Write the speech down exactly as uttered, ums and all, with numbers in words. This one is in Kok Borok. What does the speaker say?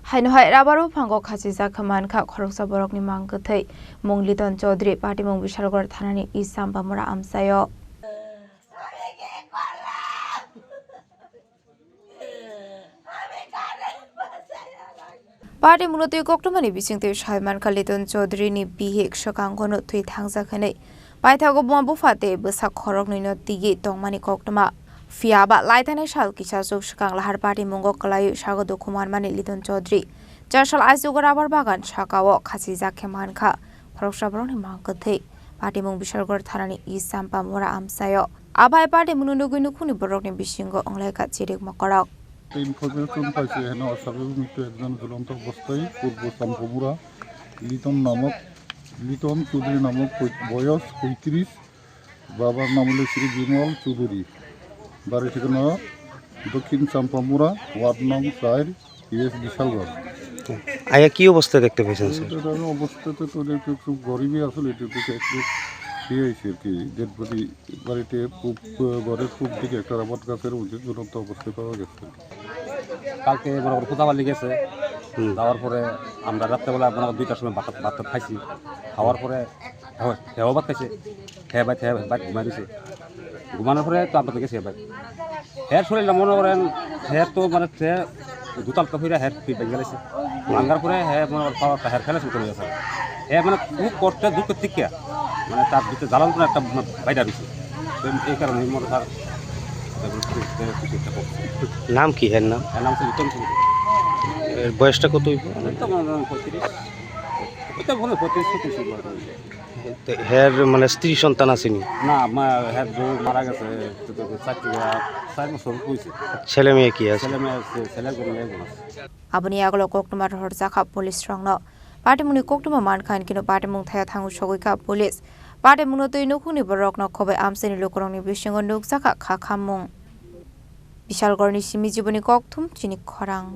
Haino hai rabar buphango khachijak khe mankha khoroksa borokni mang kwthwi mung Liton Chaudhary, patimung Bishalgarh thanani East Champamura amchaio. Patimungno twi koktwmani bisingtwi sai mankha Liton Chaudhary ni bihik swkango no twi thangjak hwnwi. Paithago buma bupha tei bwsa khoroknwino twiwi tongmani koktwma. Phiya ba laithanai sal kisa chuk swkang lahar patimungo kwlaiwi sago dukhu manmani Liton Chaudhary. Chasal aichugo rabar bagan sakao khachijak khe mankha khoroksa borokni mang kwthwi. Patimung Bishalgarh thanani East Champamura amchaio. Abai patimungno nugwi nukhungni borokni bisingo wnglaikha chirikma korok. Information পাইছি, এখানে অস্বাভাবিক মৃত্যু একজন ঝুলন্ত অবস্থায় পূর্ব চাম্পামুরা লিটন নামক, লিটন চৌধুরী নামক পঁয়-, বয়স পঁয়ত্রিশ, বাবার নাম হলো শ্রী বিমল চৌধুরী, বাড়ি ঠিকানা দক্ষিণ চাম্পামুরা, ওয়ার্ড নং চার, পিএস বিশালগড়। আয়া কি অবস্থা দেখতে পেয়েছেন, স্যার? এটা আমি অবস্থাতে তো একটু, একটু গরিবই আসলে, এটা একটু, একটু ইয়ে হয়েছে আর কি, ডেড বডি বাড়িতে পূব, ঘরের পূব দিকে একটা রাবার গাছের মধ্যে ঝুলন্ত অবস্থায় পাওয়া গেছে। কালকে মনে করো কোথাও গেছে, হুম। যাওয়ার পরে আমরা রাত্রেবেলা মনে করো দুইটার সময় ভাত, ভাত খাইছি, খাওয়ার পরে হ্যাঁ, হ্যাঁ, ভাত খাইছে। হ্যাঁ, ভাই, হ্যাঁ, ভাই, ঘুমাই দিছে। ঘুমানোর পরে তো আমরা তো গেছি ভাই। হ্যাঁ, শরীরটা মনে করেন, হ্যাঁ, তো মানে, হ্যাঁ, দুতাল তো ফিরে, হ্যাঁ, ফির ভেঙে গেছে। ভাঙার পরে, হ্যাঁ, মনে করেন, পাওয়ারটা হ্যাঁ, ফেলে শুরু করে গেছে। হ্যাঁ, মানে, খুব কষ্টে, দুঃখ থেকে, মানে, তার ভিতরে জ্বালানো কোনো একটা, মানে, বাইরে দিছে। তো এই কারণে মনে হয়, তারপরে কিছু একটা করছে। নাম কি এর নাম? এর নাম হচ্ছে লিটন সিং। এর বয়সটা কত হইব? এই তো মনে হয় পঁয়ত্রিশ। এটা মনে হয় পঁয়ত্রিশ, ছত্রিশ হইব আর কি। তো হের মানে স্ত্রী সন্তান আছেনি? না, মা, হের বউ মারা গেছে, তো, তো, চার থেকে চার বছর হয়েছে। ছেলে মেয়ে কি আছে? ছেলে মেয়ে আছে, ছেলে একজন, মেয়ে একজন আছে। Aboni yagulo koktwma rohorjakha police rokno. Patimungni koktwma mankha hinkhe no patimung thaya thango sogwikha police. Patimungno twi nukhungni borokno khobai amchaini lukurokni bisingo nukjakha kha khammung. Bishalgarhni simi jiboni kokthum chini khorang.